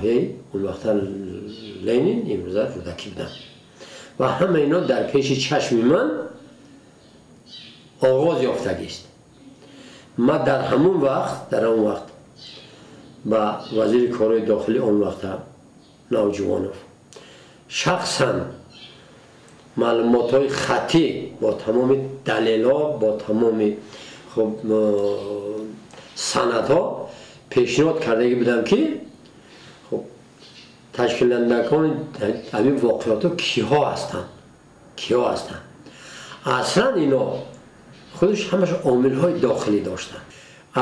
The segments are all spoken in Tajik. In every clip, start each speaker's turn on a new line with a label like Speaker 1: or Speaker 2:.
Speaker 1: Ноҳияи он вақта Ленин, имрӯза Рӯдакӣ буданд ва ҳама ино дар пеши чашми ман оғоз ёфтагист. Ман дар ҳамон вақт ба вазири корҳои дохилӣ он вақта Навҷувонов шахсан маълумотҳои хаттӣ бо тамоми далелҳо, бо тамоми, хуб, санадҳо пешниҳод кардагӣ будам, ки, хуб, ташкилдиҳандагони ҳамин воқеиятҳо киҳо ҳастанд. Аслан ино худаш ҳамаш омилҳои дохилӣ доштанд.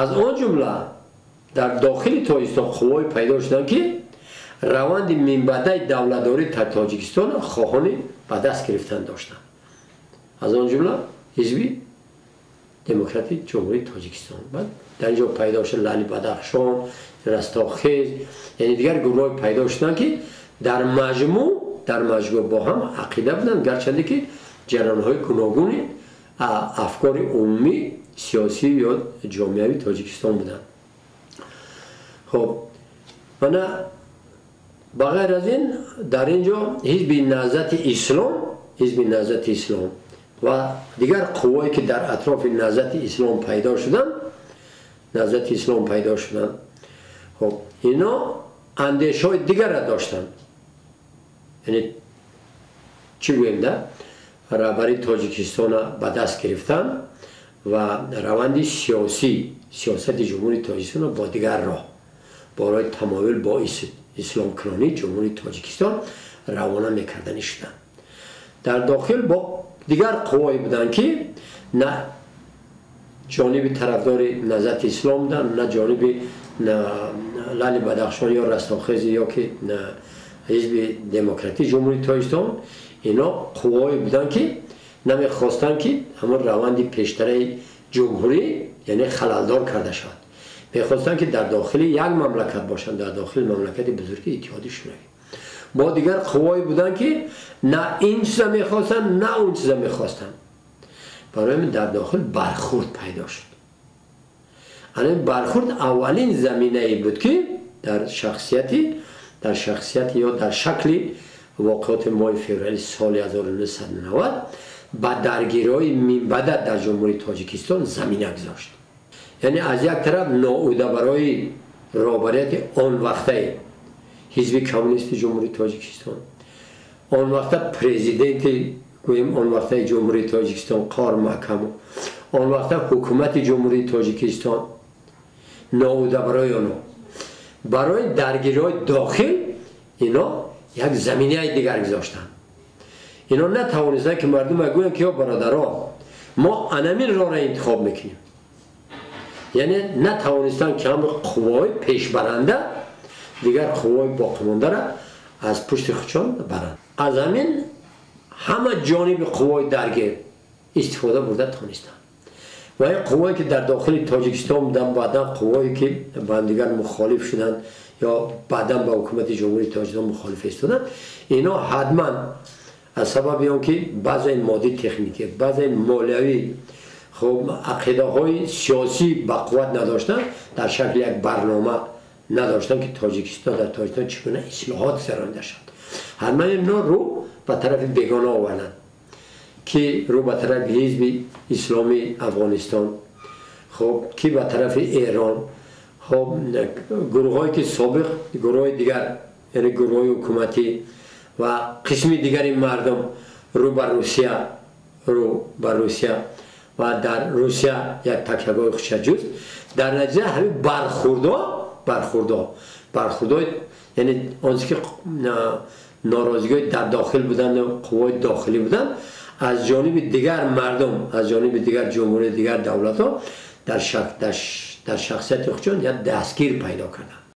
Speaker 1: Аз он ҷумла дар дохили Тоҷикистон қуввое пайдо шуданд, ки раванди минбаъдаи давлатдорӣ дар Тоҷикистон хоҳони ба даст гирифтан доштанд. Аз он ҷумла Ҳизби Демократии Ҷумҳурии Тоҷикистон. Баъд дар ин ҷо пайдо шуд Лаъли Бадахшон, Растохез, яъне дигар гурӯҳҳое пайдо шуданд, ки дар маҷмӯъ бо ҳам ақида буданд, гарчанде ки ҷараёнҳои гуногуни афкори умумӣ, сиёсӣ ё ҷомеавии Тоҷикистон буданд. Хуб, мана, ба ғайр аз ин, дар ин ҷо Ҳизби Наҳзати Ислом ва дигар қуввое, ки дар атрофи Наҳзати Ислом пайдо шуданд. Хуб, ино андешаҳои дигарро доштанд. Яъне чӣ гӯем, да раҳбарии Тоҷикистона ба даст гирифтан ва раванди сиёсӣ, сиёсати Ҷумҳурии Тоҷикистонро бо дигар роҳ, барои тамоюл бо исломкунонии Ҷумҳурии Тоҷикистон равона мекарданӣ шуданд. Дар дохил бо дигар қуввое буданд, ки на ҷониби тарафдори Наҳзати Ислом буданд, на ҷониби Лаъли Бадахшон ё Растохези ё ки Ҳизби Демократии Ҷумҳурии Тоҷикистон. Ино қуввое буданд, ки намехостанд, ки ҳамон раванди пештараи ҷумҳурӣ, яъне, халалдор карда шавад. Мехостанд, ки дар дохили як мамлакат бошанд, дар дохили мамлакати бузурги Иттиҳоди Шӯравӣ. Бо дигар қуввое буданд, ки на ин чиза мехостанд, на он чиза мехостанд. Барои ҳамин дар дохил бархурд пайдо шуд. Ана ин бархурд аввалин заминае буд, ки дар шахсияти ё дар шакли воқеоти моҳи феврали соли 1990 ба даргириҳои минбаъда дар Ҷумҳурии Тоҷикистон замина гузошт. Яъне аз як тараф ноуда барои роҳбарияти он вақтаи Ҳизби Коммунисти Ҷумҳурии Тоҷикистон, он вақта президенти, гӯем, он вақтаи Ҷумҳурии Тоҷикистон Қоҳир Маҳкамов, он вақта ҳукумати Ҷумҳурии Тоҷикистон, ноуда барои онҳо, барои даргириҳои дохил ино як заминаи дигар гузоштанд. Ино натавонистанд, ки мардум гӯянд, ки ё бародарон, мо анамин роҳро интихоб мекунем. Яъне натавонистанд, ки ҳама қувваҳои пешбаранда дигар қувваҳои боқимондаро аз пушти худшон баранд. Аз ҳамин ҳама ҷониби қувваҳои даргир истифода бурда тонистанд ва ин қуввое, ки дар дохили Тоҷикистон буданд, баъдан қуввое, ки ба ҳамдигар мухолиф шуданд ё баъдан ба ҳукумати Ҷумҳурии Тоҷикистон мухолиф истоданд, ино ҳатман аз сабаби он ки баъзеи моддӣ, техникӣ, баъзеи молиявӣ, хуб, ақидаҳои сиёсӣ ба қувват надоштанд, дар шакли як барнома надоштанд, ки дар Тоҷикистон чӣ гуна ислоҳот гузаронида шавад. Ҳатман ино рӯ ба тарафи бегона оварданд, ки рӯ ба тарафи Ҳизби Исломии Афғонистон, хуб, ки ба тарафи Эрон, хуб, гурӯҳҳое, ки собиқ гурӯҳҳои дигар, яъне гурӯҳҳои ҳукуматӣ ва қисми дигари мардум рӯ ба Русия ва дар Русия як такягоҳи худша ҷуст. Дар натиҷа ҳамин бархурдҳо, яъне он чизе, ки норозигиҳои дар дохил буданд, қувваҳои дохилӣ буданд, аз ҷониби дигар мардум, аз ҷониби дигар ҷумҳурии, дигар давлатҳо дар шахсияти худшон як дастгир пайдо карданд.